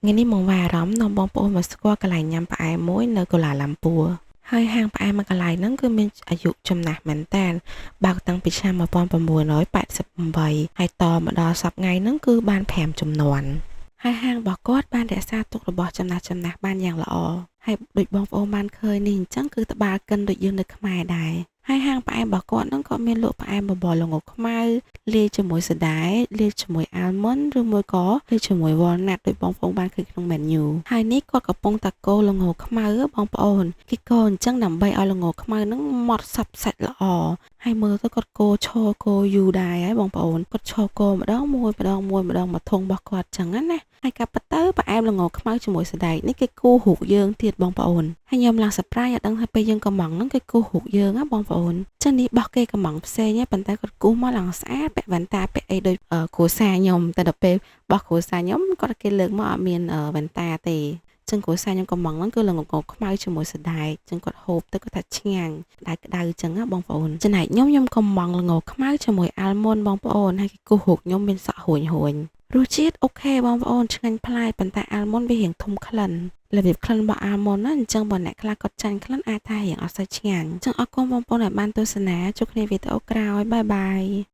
ថ្ងៃនេះមកវាយអារម្មណ៍នាំបងប្អូនមកស្គាល់កន្លែងញ៉ាំផ្អែមមួយនៅកូឡាឡាំពួរហើយហាងផ្អែមមួយកន្លែងហ្នឹងគឺមានអាយុចំណាស់មែនតើបើកតាំងពីឆ្នាំ1988ហើយតមកដល់សប្តាហ៍ថ្ងៃហ្នឹងគឺបាន5ចំនួនហើយហាងរបស់គាត់បានរក្សាទុករបស់ចំណាស់ចំណាស់បានយ៉ាងល្អហើយដូចបងប្អូនបានឃើញនេះអញ្ចឹងគឺត្បាល់កិនដូចយើងនៅខ្មែរដែរហើយហាងផ្អែមរបស់គាត់ហ្នឹងក៏មានលក់ផ្អែមបបរល្ងខ្មៅលាយជាមួយសណ្តែកលាយជាមួយ almond ឬមួយក៏លាយជាមួយ walnut ដូចបងប្អូនបានឃើញក្នុង menu ហើយនេះគាត់កំពុងតែកូរល្ងខ្មៅបងប្អូនគេកូរអញ្ចឹងដើម្បីឲ្យល្ងខ្មៅហ្នឹងម៉ត់សព្វសាច់ល្អហើយមើលទៅគាត់កូរឈរកូរយូរដែរហើយបងប្អូនគាត់ឈរកូរម្ដងមួយម្ដងមួយម្ដងមួយធុងរបស់គាត់ចឹងណាហើយកាប់ពិតទៅផ្អែមល្ងខ្មៅជាមួយសណ្តែកនេះគេគូររូបយើងទៀតបងប្អូនហើយខ្ញុំឡើង surprise អត់ដឹងថាពេលយើងកំងហ្នឹងគេគូររូបយើងណាបងប្អូនចឹងនេះបោះគេកំងផ្សេងឯងប៉ុន្តែគាត់គូសមកឡើងស្អាតពាក់វ៉ែនតាពាក់អីដូចគ្រួសារខ្ញុំតែដល់ពេលបោះគ្រួសារខ្ញុំគាត់គេលើកមកអត់មានវ៉ែនតាទេចឹងគ្រួសារខ្ញុំកំងហ្នឹងគឺល្ងខ្មៅជាមួយសណ្តែកចឹងគាត់ហូបទៅគាត់ថាឆ្ងាញ់ក្តៅក្តៅចឹងណាបងប្អូនចំណែកខ្ញុំខ្ញុំកំងល្ងខ្មៅជាមួយ almond បងប្អូនហើយគេគូសរូបខ្ញុំមានសក់រួញរួញរសជាតិ OK បងប្អូនឆ្ងាញ់ប្លែកប៉ុន្តែ almond វារៀងធំក្លិនរបៀបក្លិនរបស់ almond ណាអញ្ចឹងបើអ្នកខ្លះគាត់ចាញ់ក្លិនអាចថារៀងអត់សូវឆ្ងាញ់អញ្ចឹងអរគុណបងប្អូនដែលបានទស្សនាជួបគ្នាវីដេអូក្រោយ bye bye.